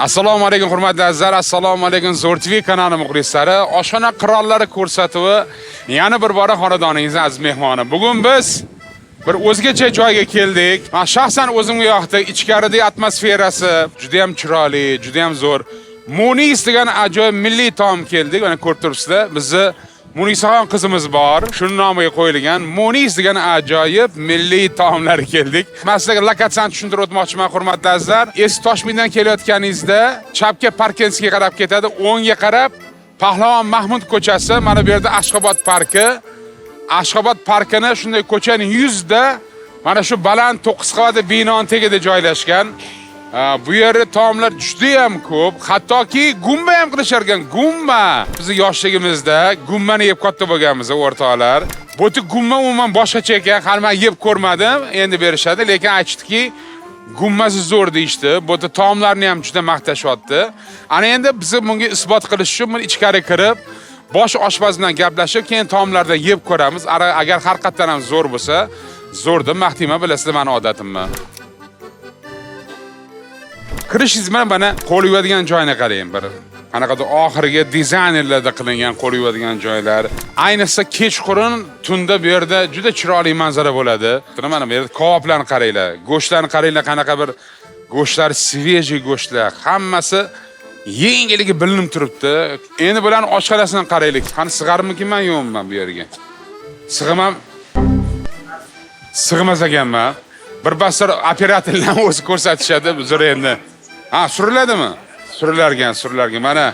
Assalomu alaykum, hurmatli azizlar, assalomu alaykum, Zo'r TV kanali muxlislari. Oshxona qirollari ko'rsatuvi yana bir bora xonadoningizning aziz mehmoni. Bugun biz bir o'zgacha joyga keldik. Men shaxsan o'zimga yoqdi. Ichkaridagi atmosferasi juda ham chiroyli, juda ham zo'r. Munis degan ajoyib milliy taom keldik. Mana ko'rib turibsizlar, bizni Munisaxon qizimiz bor. Shuni nomiga qo'yilgan Munis degan ajoyib milliy taomlar keldik. Men sizlarga lokatsiyani tushuntirib o'tmoqchiman, hurmatli azizlar. Eski Toshkentdan kelayotganingizda chapga Parkentga qarab ketadi, o'ngga qarab Pahlavon Mahmud ko'chasi, mana bu yerda Ashxobod parki. Ashxobod parkini shunday ko'chaning yuzida mana shu baland 9 qavatli binoni tagida joylashgan. Bu yerda taomlar juda ham ko'p, hattoki gumba ham qilishar ekan, gumba. Bizni yoshligimizda gumbani yeb katta bo'lganmiz, o'rtoqlar. Bu yerda gumba umuman boshqacha ekan, hali men yeb ko'rmadim, endi berishadi, lekin aytishdiki, gumbasi zo'r deyishdi. Bu yerda taomlarni ham juda maqtashyapti. Ana endi biz bunga isbot qilish uchun buni ichkari kirib, bosh oshpaz bilan gaplashib, keyin taomlardan yeb ko'ramiz. Agar haqiqatdan ham zo'r bo'lsa, zo'r deb maqtayman, bilasizlar meni odatimni. Kirishingiz bilan mana qo'l yuvadigan joyini qarang bir. Qanaqadir oxirgi dizaynerlarda qilingan qo'l yuvadigan joylar. Ayniqsa kechqurun tunda bu yerda juda chiroyli manzara bo'ladi. Mana bu yerda kaboblarni qaranglar, go'shtlarni qaranglar, qanaqa bir go'shtlar, свежий go'shtlar, hammasi yengilligi bilinib turibdi. Endi bularni oshxonasini qaraylik. Qani sig'armikinman, yo'qmi bu yerga? Sig'imam sig'mas ekanman. Bir basir operatorlar o'zi ko'rsatishadi, uzr endi. Ha, suriladimi? Surilargan, surilargan. Mana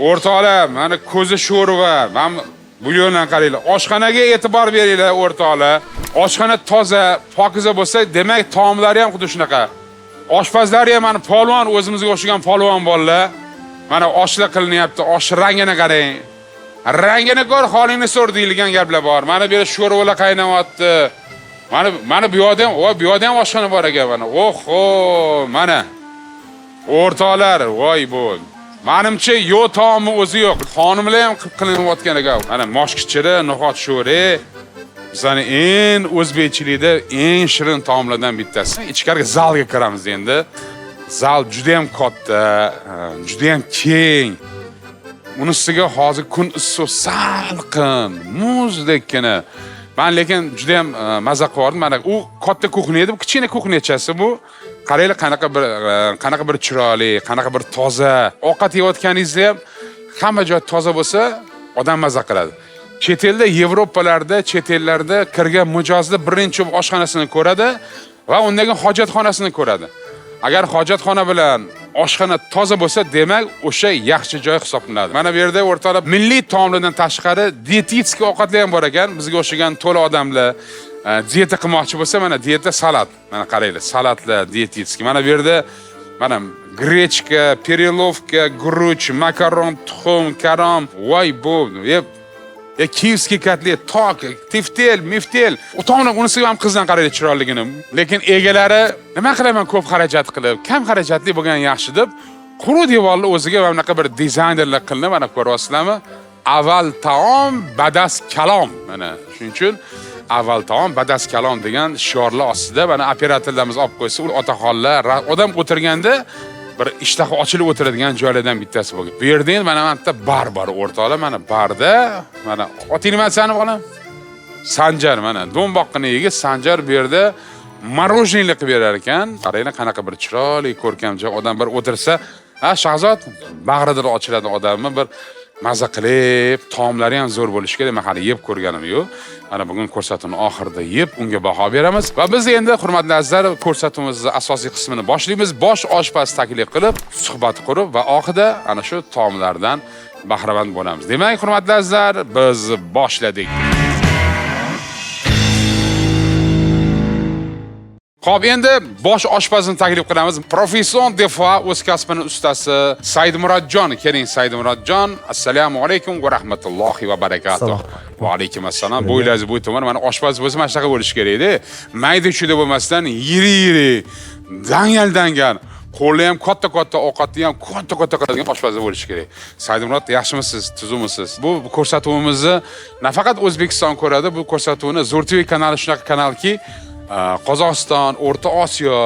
o'rtoqlar, mana ko'zi sho'rva. Mana bu yo'ldan qaranglar. Oshxonaga e'tibor beringlar, o'rtoqlar. Oshxona toza, pokiza bo'lsa, demak taomlari ham xuddi shunaqa. Oshpazlari ham mana polvon, o'zimizga o'xshagan polvon bolalar. Mana oshlar qilinyapti. Osh rangini qarang. Rangini ko'r, holingni so'r deyilgan gaplar bor. Mana bu yerda sho'rvalar qaynayapti. Mana bu yoqda ham, voy, bu yoqda ham oshxona bor ekan mana. Oho, mana. O'rtoqlar, voy bu. Menimcha yo'q taomni o'zi yo'q. Xonimlar ham qilib qilinayotgan ekan. Mana moshkichiri, no'xat sho'ri. Bizani eng o'zbekchilikda eng shirin taomlardan bittasi. Ichkariga zalga kiramiz endi. Zal juda ham katta, juda ham keng. Uni ustiga hozir kun issiq, salqin, muzdekkina. Men lekin juda ham maza qilib. Mana u katta кухня edi, bu kichkina кухня chasi bu. Qaranglar, qanaqa bir chiroyli, qanaqa bir toza. Ovqat yeyotganingizda ham hamma joy toza bo'lsa, odam maza qiladi. Chet elda, Yevropalarda, chet ellarda kirgan mijozlar birinchi oshxonasini ko'radi va undan keyin hojatxonasini ko'radi. Agar hojatxona bilan oshxona toza bo'lsa, demak o'sha yaxshi joy hisoblanadi. Mana bu yerda o'rtoqlar milliy taomlardan tashqari dietetik ovqatlar ham bor ekan. Bizga o'xshagan to'la odamlar dieta qilmoqchi bo'lsa, mana dieta salat. Mana qaranglar, salatlar dietetik. Mana bu yerda mana гречка, перловка, guruch, makaron, tuxum, karam, voy bu. Ya киевский kotlet, tok, teftel, meftel. U taomlar unisiga ham qizdan qaraydi chiroyligini. Lekin egalari nima qilaman ko'p xarajat qilib, kam xarajatli bo'lgan yaxshi deb quruq devorni o'ziga mana bunaqa bir dizaynerlar qilinib, mana ko'ryapsizlarmi? Avval taom, ba'das kalom. Mana shuning uchun avval taom, ba'das kalom degan shiorlar ostida mana operatorlarimiz olib qo'ysa, u otaxonlar, odam o'tirganda bir ishtaha ochilib o'tiradigan joylardan bittasi bo'lgan. Bu yerda endi mana bitta bar bor, o'rtoqlar, mana barda, mana oting nima sani bolam? Sanjar, mana do'mboqqina yigit Sanjar bu yerda мороженое qilib berar ekan. Qaranglar, qanaqa bir chiroyli ko'rkam joy, odam bir o'tirsa, ha, Shahzod bag'ridir ochiladi odamni bir maza qilib, taomlari ham zo'r bo'lishi kerak. Men hali yeb ko'rganim yo'q. Mana bugun ko'rsatuvni oxirida yeb unga baho beramiz. Va biz endi, hurmatli azizlar, ko'rsatuvimizni asosiy qismini boshlaymiz. Bosh oshpaz taklif qilib, suhbat qurib va oxirida ana shu taomlardan bahramand bo'lamiz. Demak, hurmatli azizlar, biz boshladik. Xo'p, endi bosh oshpazni taklif qilamiz. Profession defa o'z kasbini ustasi Saidmurodjon. Keling, Saidmurodjon. Assalomu alaykum va rahmatullohi va barakatuh. Va alaykum assalom. Bo'ylaringiz bo'y tomon. Mana oshpaz bo'lsa mana shunaqa bo'lishi kerak-da. Mayda chuyda bo'lmasdan yiri-yiri, dangal-dangal, qo'li ham katta-katta, ovqatni ham katta-katta qiladigan oshpaz bo'lishi kerak. Saidmurod, yaxshimisiz, tuzukmisiz? Bu ko'rsatuvimizni nafaqat O'zbekiston ko'radi, bu ko'rsatuvni Zo'r TV kanali shunaqa kanalki, Qozog'iston, O'rta Osiyo,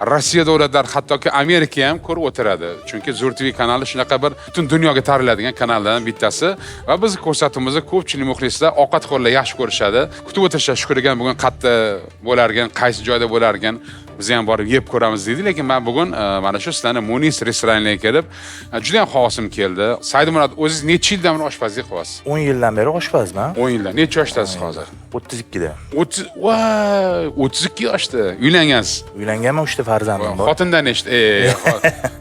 Rossiya davlatlari, hattoki Amerika ham ko'rib o'tiradi. Chunki Zo'r TV kanali shunaqa bir butun dunyoga taraladigan kanallardan bittasi va biz ko'rsatuvimizni ko'pchilik muxlislar, ovqatxo'rlar yaxshi ko'rishadi. Kutib o'tirishadi, Shukur aka bugun qayerda bo'larkan, qaysi joyda bo'larkan, biz ham borib yeb ko'ramiz deydi. Lekin men bugun mana shu sizlarni Munis restoraniga kelib, juda ham havasim keldi. Saidmurod, o'zingiz necha yildan beri oshpazlik qilyapsiz? 10 yildan beri oshpazman. 10 yildan. Necha yoshdasiz hozir? 32da. 30, voy, 32 yoshda. Uylangansiz. Uylanganman, 3 ta farzandim bor. Xotindan nechta?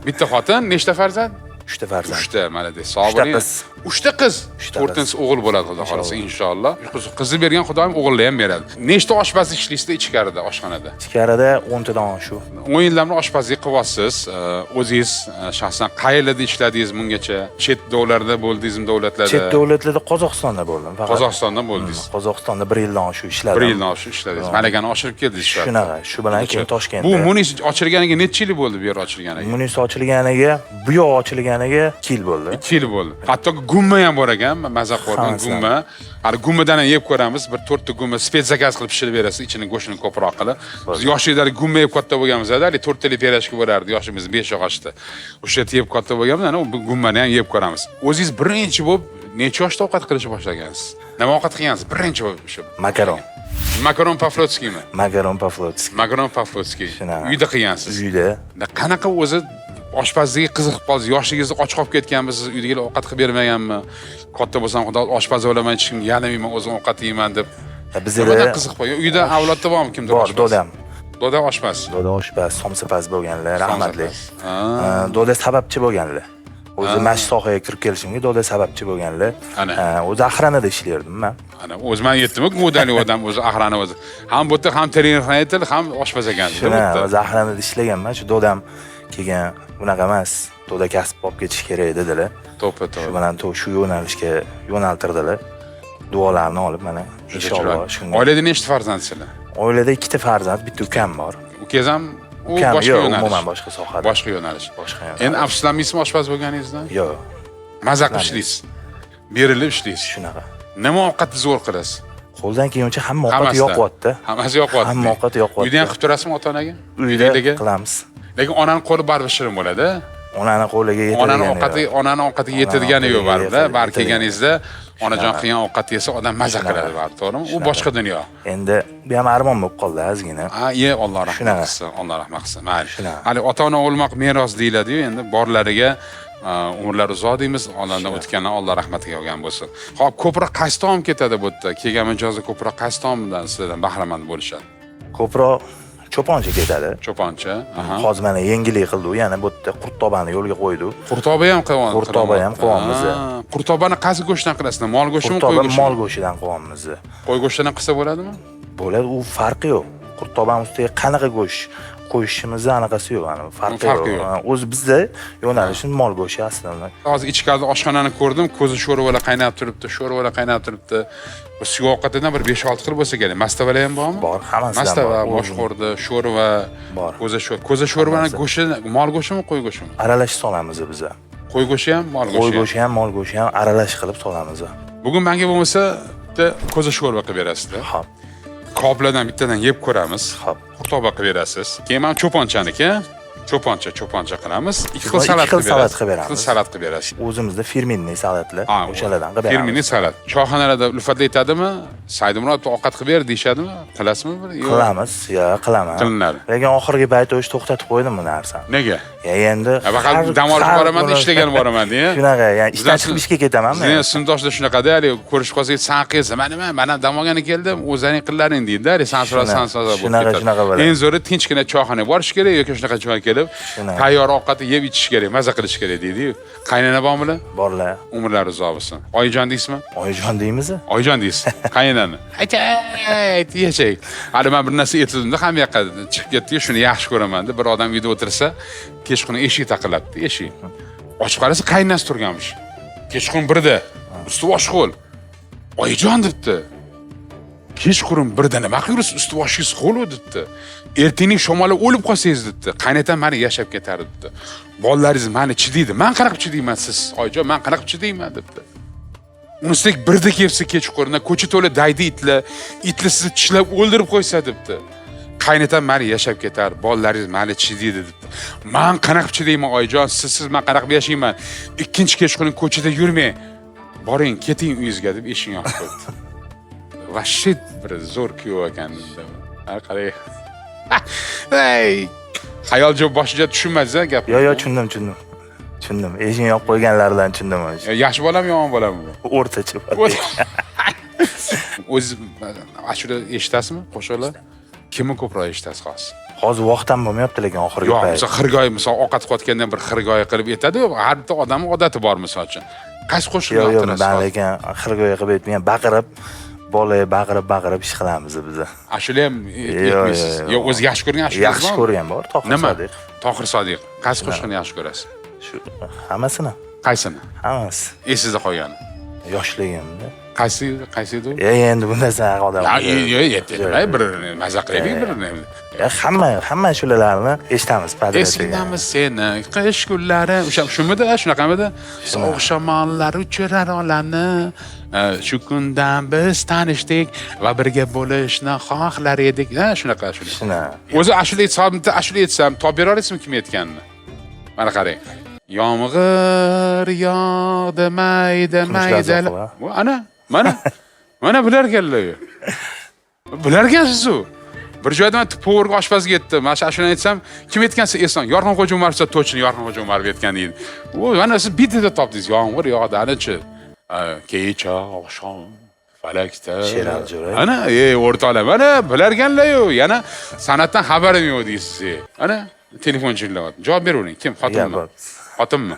Bitta xotin, nechta farzand? 3 ta farzand. Uchta, mana de. Sog' Uchta bo'ling. qiz. Uchta qiz. Uchta To'rtinchisi o'g'il bo'ladi, Xudo xohlasa, inshaalloh. Qizni bergan Xudoyim o'g'ilni ham beradi. Nechta oshpaz ishlaysizda ichkarida, oshxonada? Ichkarida 10 tadan oshuv. 10 yildan beri oshpazlik qilyapsiz. O'zingiz shaxsan qayerlarda ishladingiz bungacha? Chet davlatlarda bo'ldingizmi, davlatlarda? Chet davlatlarda, Qozog'istonda bo'ldim faqat. Qozog'istonda bo'ldingiz. Qozog'istonda 1 yildan oshuv ishladim. Bir yildan oshib ishladingiz. Malakani oshirib keldingiz shu. Shunaqa, shu bilan keyin Toshkentda. Bu Munis ochilganiga necha yil bo'ldi bu yer ochilganiga? Munis ochilganiga, bu yoq ochilganiga 2 yil bo'ldi. 2 yil bo'ldi. Hatto gumma ham bor ekan, maza qildim Hammasidan. gumma. Hali gummadan ham yeb ko'ramiz. Bir to'rtta gumma спецзаказ qilib pishirib berasiz, ichini go'shtini ko'proq qilib. Biz yoshlikda gumma yeb katta bo'lganmiz, hali to'rttalik пирожки bo'lardi, yoshimiz 5 yoshda. O'sha yerda yeb katta bo'lganmiz, ana bu gummani ham yeb ko'ramiz. O'zingiz birinchi bo'lib necha yoshda ovqat qilishni boshlagansiz? Nima ovqat qilgansiz? Birinchi bo'lib o'sha. Makaron. Makaron по-флотски mi? Makaron по-флотски. Makaron по-флотски. Shunaqa. Uyda qilgansiz. Uyda. Qanaqa o'zi oshpazlikka qiziqib qoldingiz? Yoshligingizda och qolib ketganmisiz? Uydagilar ovqat qilib bermaganmi? Katta bo'lsam Xudo oshpaz bo'laman, hech kimga yalamayman, o'zim ovqat yeyman deb. Bizada Nimadan qiziqib qolgan? Uyda avlodda bormi kimdir bor, oshpaz? dodam. Dodam oshpaz. Doda oshpaz, somsapaz bo'lganlar, rahmatli. Somsapaz. Ha. Doda sababchi bo'lganlar. O'zi mana shu sohaga kirib kelishimga doda sababchi bo'lganlar. Ana. O'zi охрана da ishlardim man. Ana o'zi man yetdimi? Go'dali odam o'zi охрана o'zi. Ham bu yerda ham trener, ham oshpaz ekan. Shuna, o'zi охрана da ishlaganman. Shu dodam kelgan, bunaqa emas, doda kasb olib ketish kerak dedilar. To'ppa Shu to'g'ri. bilan shu yo'nalishga yo'naltirdilar. Duolarni olib mana inshaalloh shunga. Oilada nechta farzandsizlar? Oilada ikkita farzand, bitta ukam bor. Ukangiz ham u Ukam boshqa yo'q, yo'nalish. umuman boshqa sohada. Boshqa yo'nalish. Boshqa yo'nalish. Endi afsuslanmaysizmi oshpaz bo'lganingizdan? Yo'q, Maza qilib ishlaysiz. Berilib ishlaysiz. shunaqa. Nima ovqatni zo'r qilasiz? Qo'ldan kelguncha hamma ovqat Hammasidan. yoqyapti. Hammasi yoqyapti. Hamma ovqat yoqyapti. Uyda ham qilib turasizmi ota-onaga? Uyda Uydagilarga? qilamiz. Lekin onani qo'li baribir shirin bo'ladi. Onani qo'liga yetadigani Onani ovqati, yo'q. onani ovqatiga Onani yetadigani yo'q ovqatiga baribir. Baribir yetadigani. kelganingizda onajon Shunaqa. qilgan ovqat yesa odam maza Shunaqa. qiladi baribir, to'g'rimi? U Shunaqa. boshqa dunyo. Endi bu ham armon bo'lib qoldi ozgina. Ha, ye Alloh rahmat Shunaqa. qilsin, Alloh rahmat qilsin. Mayli. Shunaqa. Hali ota-ona o'lmoq meros deyiladi-yu, endi borlariga umrlar uzoq deymiz, olamdan o'tganlar Alloh rahmatiga olgan bo'lsin. Xo'p, ko'proq qaysi taom ketadi bu yerda? Kelgan mijozlar ko'proq qaysi taomdan sizlardan bahramand bo'lishadi? Ko'proq cho'poncha ketadi. Cho'poncha. Aha. Hozir mana yangilik qildi u, yana bu yerda qurttobani yo'lga qo'ydi. Qurtoba ham qilyapmiz. Qurtoba ham qilyapmiz. Qurtobani qaysi go'shtdan qilasizlar? Mol go'shtimi, qo'y Qurttoba go'shtimi? mol go'shtidan qilyapmiz. Qo'y go'shtidan qilsa bo'ladimi? Bo'ladi, u farqi yo'q. Qurttobani ustiga qanaqa go'sht qo'yishimizni anaqasi yo'q, ani farqi Farqi yo'q. yo'q. Ha, o'zi bizda yo'nalishimiz mol go'shti aslida. Hozir ichkarida oshxonani ko'rdim, ko'zi sho'rvalar qaynab turibdi, sho'rvalar qaynab turibdi. Bu suyuq ovqatidan bir 5-6 xil bo'lsa kerak. Mastavalar ham bormi? Bor, hammasidan Mastava, bor. boshqo'rdi, sho'rva, Bor. ko'za sho'r. Ko'za sho'rvani Hammasi. go'shti, mol go'shtimi, qo'y go'shtimi? Aralash solamiz biza. Qo'y go'shti ham, mol Qo'y go'shti ham. go'shti ham, mol go'shti ham aralash qilib solamiz. Bugun menga bo'lmasa bitta ko'za sho'rva qilib berasizlar. Xo'p, Kaboblardan bittadan yeb ko'ramiz. Xo'p. Qurtoba qilib berasiz. Keyin mana cho'ponchaniki, cho'poncha, cho'poncha qilamiz. Ikki xil Ikki salat xil qilib salat berasiz. qilib beramiz. Ikki xil salat qilib berasiz. O'zimizda фирменный salatlar, Ha, o'shalardan qilib beramiz. Фирменный salat. Choyxonalarda ulfatlar aytadimi? Saidmurod ovqat qilib ber deyishadimi? Qilasizmi bir? Yo'q. Qilamiz, yo, qilaman. Qilinadi. Lekin oxirgi payt o'sha to'xtatib qo'ydim bu narsani. Nega? Ya endi Ya faqat dam olib boraman, ishlagan boraman deya. Shunaqa, ya'ni ishdan chiqib ishga ketaman Bizni men. sinfdoshlar shunaqada, haligi ko'rishib qolsak, san qilsa, mana nima, mana dam olgani keldim, o'zlaring qillaring deydi, haligi sansura Shunaqa, sansura bo'lib shunaqa, ketadi. shunaqa bo'ladi. Eng zo'ri tinchgina choyxonaga borish kerak yoki shunaqa joyga kelib, Shunaqa. tayyor ovqatni yeb ichish kerak, maza qilish kerak deydi-yu. Qaynona bormilar? Borlar. Umrlari uzoq bo'lsin. Oyijon deysizmi? Oyijon deymiz. Oyijon deysiz. Qaynonani. Aytay, yashang. Hali men bir narsa aytdimda, hamma yoqqa chiqib ketdi-yu, shuni yaxshi ko'raman deb bir odam uyda o'tirsa, kechqurun eshik taqillatdi, eshik. Ochib qarasa, qaynonasi turganmish. Kechqurun birda usti boshi ho'l. Oyijon debdi. Kechqurun birda nima qilursiz, usti boshingiz ho'l debdi. Ertangi shamolda o'lib qolsangiz debdi. Qaynatam mani yashab ketar debdi. Bolalaringiz mani chidaydi. Men qanaqa chidayman siz, oyijon, men qanaqa chidayman debdi. Unisik birda kelsa kechqurun ko'cha to'la daydi itlar, itlar sizni tishlab o'ldirib qo'ysa debdi. Qaynotam mayli yashab ketar, bolalaringiz mayli chidaydi debdi. Man qanaqa chidayman oyijon, sizsiz man qanaqa yashayman? Ikkinchi kechqurun ko'chada yurmang. Boring, keting uyingizga deb eshikni yopib qo'ydi. Вообще bir zo'r kuyov ekan dedim. Ha, qarang. Ey, xayol boshiga tushunmadingiz gap. Yo, yo, tushundim, tushundim. Tushundim. Eshikni yopib qo'yganlaridan tushundim o'zi. Yaxshi bolami, yomon bolami bu? O'rtacha bola. O'ziz ashula eshitasizmi qo'shiqlar? Kimni ko'proq eshitasiz hozir? Hozir vaqt ham bo'lmayapti lekin oxirgi Yo'q, payt. misol xirgoy, misol ovqat qilayotganda bir xirgoy qilib aytadi-yu, har bitta odamning odati bor misol uchun. Qaysi qo'shiqni Yo'q, yo'q, yoqtirasiz? man hozir? lekin xirgoy qilib aytmagan, baqirib, bola baqirib, baqirib ish qilamiz biz. Ashula ham Yo'q, aytmaysiz. yo'q, Yo'q, o'zi yaxshi ko'rgan ashula Yaxshi ko'rgan bor, Tohir Nima? Sodiq. Tohir Sodiq. Qaysi qo'shiqni yaxshi ko'rasiz? Shu hammasini, Qaysini? hammasi. Esingizda qolgani. Yoshligimda. Qaysi, qaysi edi u? E, endi bunday sanaqa odam. Ya, yo'q, bir maza qilaylik bir. Ya, hamma ashulalarni eshitamiz подряд. Esingdami seni qish kunlari o'sha shumidi shunaqamidi sovuq shamollar uchirar olamni. Shu kundan biz tanishdik va birga bo'lishni xohlar edik. Ha, shunaqa shunaqa. Shuna. O'zi ashula aytsam, bitta ashula aytsam, topib bera olasizmi kim aytganini? Mana qarang. Yomg'ir yog'di mayda mayda. Kumush. Ana, mana. Mana bilarkanlar. Bilarkansiz u. Bir joyda man повар ga oshpazga aytdim. Mana shu ashulani aytsam, kim aytgansiz Eson? Yorqinxo'ja Umarov desa, точно Yorqinxo'ja Umarov aytgan deydi. U mana siz bittada topdingiz. Yomg'ir yog'di, anachi. Kecha oqshom falakda. Sherali Jo'rayev. Ana, ey o'rtoqlar, mana bilarkanlar-yu, yana san'atdan xabarim yo'q deysiz. Ana telefon jirillayapti. Javob beravering. Kim? Xotinmi? Yo'q. Xotinmi?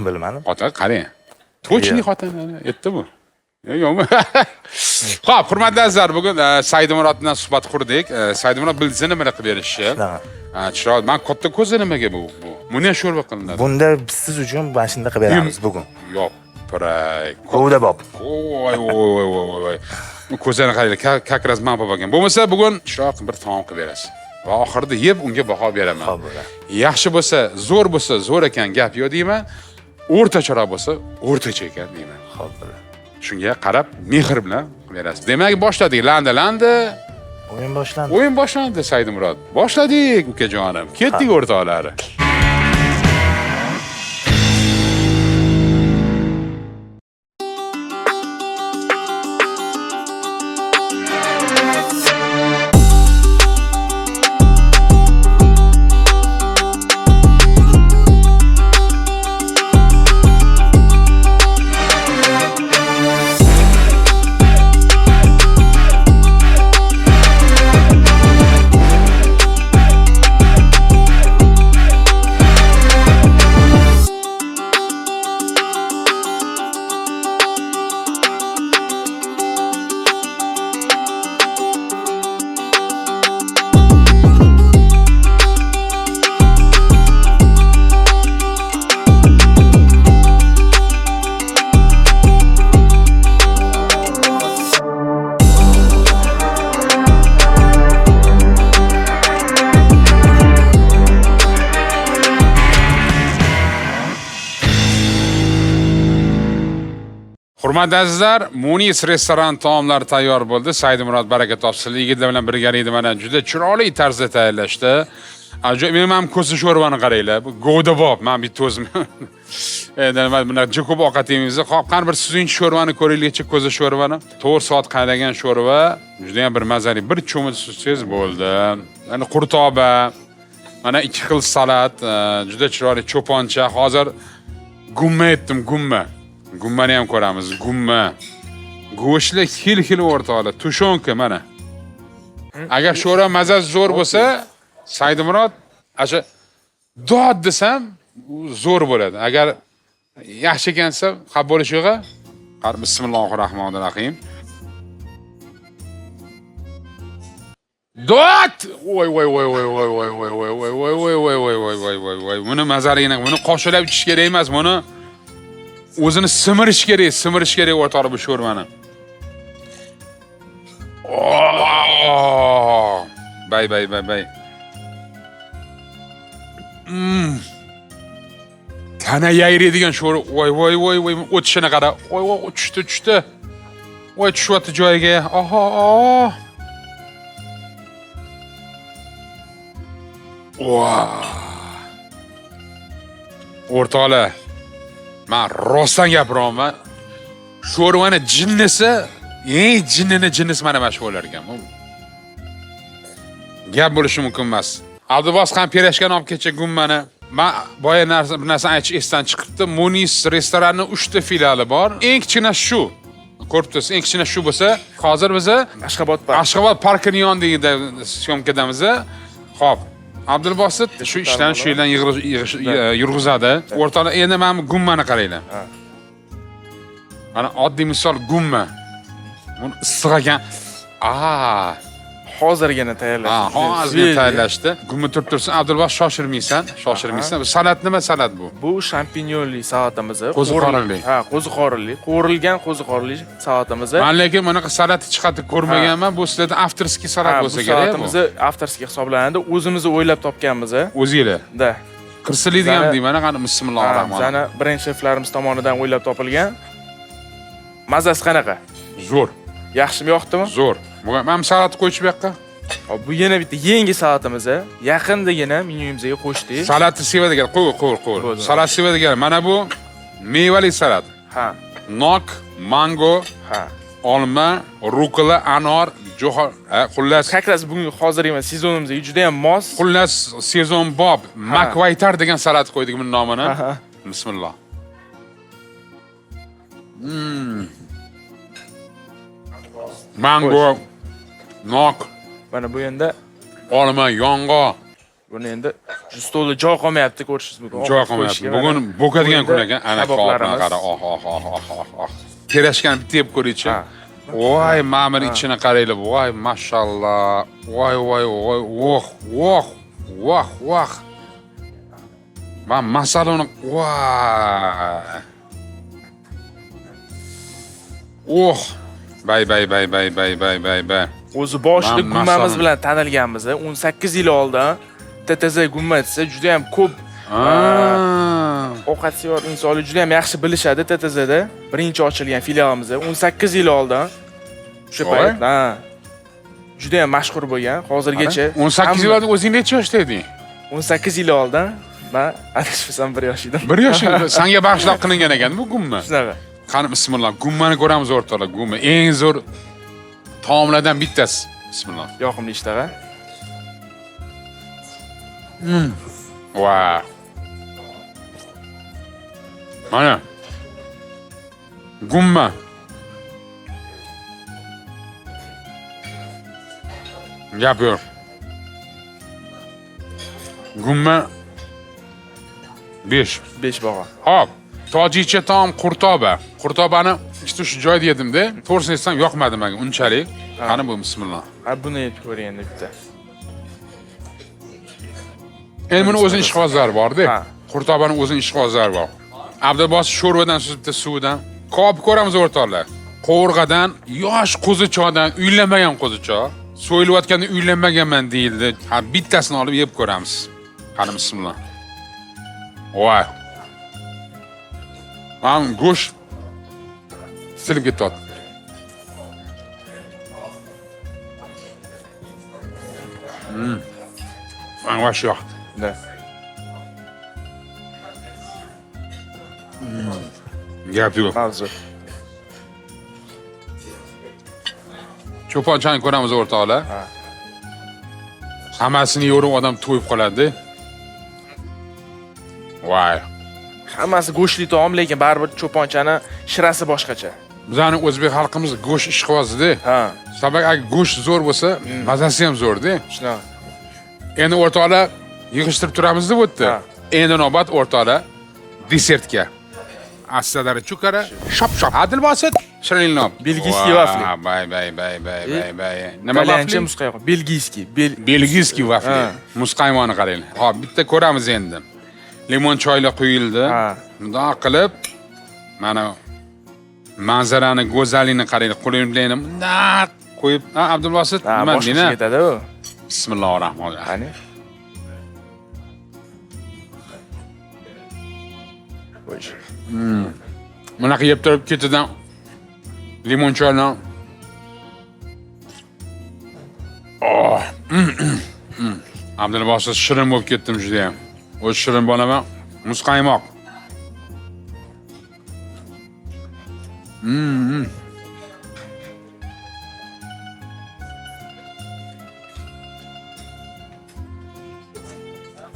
Bilmadim. Xotin, qarang. Точно xotin, ana, aytdi bu. Yo'qmi? Xo'p, hurmatli azizlar, bugun Saidmurod bilan suhbat qurdik. Saidmurod bildingiz nima qilib berishni. Shunaqa. Ha, chiroyli. Man katta ko'zi nimaga bu? Bu. Buni ham sho'rva qilinadi. Bunda siz uchun mana shunday qilib beramiz bugun. Yo'q, piray. Govda bob. Voy, voy, voy, voy, voy. Ko'zlarini qaranglar, как раз man bo'lgan. Bo'lmasa bugun chiroyli bir taom qilib berasiz. Va oxirida yeb unga baho beraman. Xo'p, bo'ladi. Yaxshi bo'lsa, zo'r bo'lsa, zo'r ekan gap yo'q deyman. O'rtacharoq bo'lsa, o'rtacha ekan deyman. Xo'p, bo'ladi. Shunga qarab mehr bilan berasiz. Demak, boshladik. Landa, landa. O'yin boshlandi. O'yin boshlandi Saidmurod. Boshladik ukajonim. Ketdik o'rtoqlari. Hurmatli azizlar, Munis restoran taomlari tayyor bo'ldi. Saidmurod baraka topsin. Yigitlar bilan birgalikda mana juda chiroyli tarzda tayyorlashdi. Ajoyib, men ham ko'zi sho'rvani qaranglar. Bu govdabob, men bitta o'zim. Endi nima bunaqa juda ko'p ovqat yemaymiz. Xo'p, qani bir sizinchi sho'rvani ko'raylikchi, ko'zi sho'rvani. 4 soat qaynagan sho'rva, juda ham bir mazali. Bir cho'mich suzsangiz bo'ldi. Mana qurtoba, mana 2 xil salat, juda chiroyli cho'poncha. Hozir gumma etdim, gumma. Gummani ham ko'ramiz, gumma. Go'shtli xil-xil o'rtoqlar, tushonka mana. Agar sho'rva mazasi zo'r bo'lsa, Saidmurod asha dod desam, u zo'r bo'ladi. Agar yaxshi ekan desa, xafa bo'lish yo'q. Qani bismillahir rohmanir rohim. Dod! Voy voy voy voy voy voy voy voy voy voy voy voy voy voy voy voy voy. Buni mazaligini, buni qoshiqlab ichish kerak emas, buni o'zini simirish kerak, simirish kerak o'rtoqlar bu sho'rvani. Oh! Bay bay bay bay. Tana yayraydigan sho'rva. Voy voy voy voy, o'tishini qara. Voy voy, tushdi, tushdi. Voy, tushyapti joyiga. Oho, oh. Voh! O'rtoqlar, men rostdan gapiryapman. Sho'rvani jinnisi, eng jinnini jinnisi mana shu bo'lar ekan. Gap bo'lishi mumkin emas. Abdubos ham pirashkani olib kelcha gummani. Men boya narsa bir narsani aytish esdan chiqibdi. Munis restorani 3 ta filiali bor. Eng kichkina shu. Ko'rib tursiz, eng kichkina shu bo'lsa, hozir biza Ashxobod park. Ashxobod parkini yonidagi syomkadamiz. Xo'p, Abdulbosit shu ishlarni shu yerdan yurg'izadi. O'rtoqlar, endi mana bu gummani qaranglar. Mana oddiy misol gumma. Buni issiq ekan. Hozirgina tayyorlashdi. Hozirgina tayyorlashdi. Gumma turib tursin, Abdulbosit shoshirmaysan, shoshirmaysan. Bu salat nima salat bu? Bu shampinyonli salatimiz. Qo'ziqorinli. Ha, qo'ziqorinli. Qovurilgan qo'ziqorinli salatimiz. Men lekin bunaqa salatni chiqatib ko'rmaganman. Bu sizlarda avtorskiy salat Bu bo'lsa kerak bu. salatimiz avtorskiy hisoblanadi. O'zimiz o'ylab topganmiz. O'zinglar. Da. Qirsiliydi ham deyman, qani bismillahir-rohmanir. Bizani birinchi sheflarimiz tomonidan o'ylab topilgan. Mazasi qanaqa? Zo'r. Yaxshimi, yoqdimi? Zo'r. Mana salat qo'ychi bu yoqqa. Hop, bu yana bitta yangi salatimiz. Yaqindagina menyumizga qo'shdik. Salatni sevadigan, qo'y, qo'y, qo'y. Salat sevadigan. Mana bu mevali salat. Ha. Nok, mango, ha, olma, rukola, anor, jo'xor, xullas. Как раз bugun hozirgi mana sezonimizga juda ham mos. Xullas sezon bob, makvaytar degan salat qo'ydik buni nomini. Bismillah. Mango, nok, Mana bu endi olma, yong'oq. Buni endi shu stolda joy qolmayapti, ko'rishingiz mumkin. Joy qolmayapti. Bugun bo'kadigan kun ekan. Ana kaboblarimiz. Qara, oh oh oh oh oh oh. Pirashkani bitta yeb ko'ringchi. Voy, mana buni ichini qaranglar. Voy, mashalloh. Voy, voy, voy, voh, voh, voh, voh. Man masalani voy. Oh. Bay bay bay bay bay bay bay bay. O'zi boshida gummamiz bilan tanilganmiz. 18 yil oldin TTZ gumma desa juda ham ko'p ovqatsevar insonlar juda ham yaxshi bilishadi. TTZda birinchi ochilgan filialimiz 18 yil oldin. O'sha payt, ha. Juda ham mashhur bo'lgan, hozirgacha. 18 yil oldin o'zing necha yoshda eding? 18 yil oldin men adashmasam 1 yosh edim. 1 yosh. Senga bag'ishlab qilingan ekan bu gumma. Shunaqa. Qani bismillah, gummani ko'ramiz o'rtoqlar, gumma eng zo'r taomlardan bittasi. Bismillah. Yoqimli ishtaha. Va. Mana. Gumma. Gap yo'q. Gumma 5. 5 baho. Hop. Tojikcha taom qurtoba. Qurtobani ikkita shu joyda yedimda. To'g'risini aytsam yoqmadi menga unchalik. Qani bu bismillah. Ha, buni yeb ko'ring endi bitta. Endi buni o'zini ishqibozlari bor-da. Qurtobani o'zini ishqibozlari bor. Abdubosit sho'rvadan suzibdi, suvdan. Kabob ko'ramiz o'rtoqlar. Qovurg'adan, yosh qo'zichoqdan, uylanmagan qo'zichoq. So'yilayotganda uylanmaganman deyildi. Ha, bittasini olib yeb ko'ramiz. Qani bismillah. Voy. Mana go'sht silib ketyapti. Mana shu yoqdi. Da. Gap yo'q. Mavzu. Cho'ponchani ko'ramiz o'rtoqlar. Hammasini yorib odam to'yib qoladi. Voy. Hammasi go'shtli taom, lekin baribir cho'ponchani shirasi boshqacha. Bizning o'zbek xalqimiz go'sht ishqibozida. Ha. Sabab agar go'sht zo'r bo'lsa, mazasi ham zo'rda. Shunaqa. Endi o'rtoqlar yig'ishtirib turamiz deb o'tdi. Endi navbat o'rtoqlar desertga. Asadari chukara, shop shop. Adil Bosit, shirinlik. Belgiyskiy vafli. Bay bay bay bay bay bay. Nima vafli? vafli? Muzqaymoq. Belgiyskiy. Belgiyskiy vafli. Muzqaymoqni qaranglar. Hop, bitta ko'ramiz endi. Limon choylar quyildi. Bundoq qilib mana manzarani, go'zalligini qaranglar. Qo'limni bundoq qo'yib, ha, Abdulbosit, nima boshqacha ketadi u. Bismillahirrohmanirrohim. Qani? Xo'sh. Bunaqa yeb turib ketidan limon choydan. Oh. Abdulbosit, shirin bo'lib ketdim judayam. O'zi shirin bolaman. Muzqaymoq.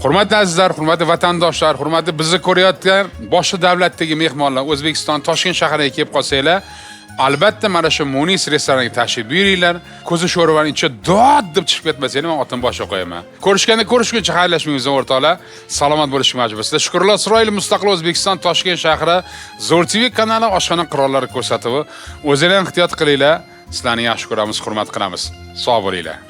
Hurmatli azizlar, hurmatli vatandoshlar, hurmatli bizni ko'rayotgan boshqa davlatdagi mehmonlar, O'zbekiston Toshkent shahriga kelib qolsanglar, albatta mana shu Munis restoraniga tashrif buyuringlar. Ko'zi sho'rvaning ichi dod deb chiqib ketmasanglar, men otim boshga qo'yaman. Ko'rishganda ko'rishguncha xayrlashmaymiz o'rtoqlar. Salomat bo'lishga majbursizlar. Shukrullo Isroilov, Mustaqil O'zbekiston Toshkent shahri, Zo'r TV kanali oshxona qirollari ko'rsatuvi. O'zinglar ehtiyot qilinglar. Sizlarni yaxshi ko'ramiz, hurmat qilamiz. Sog' bo'linglar.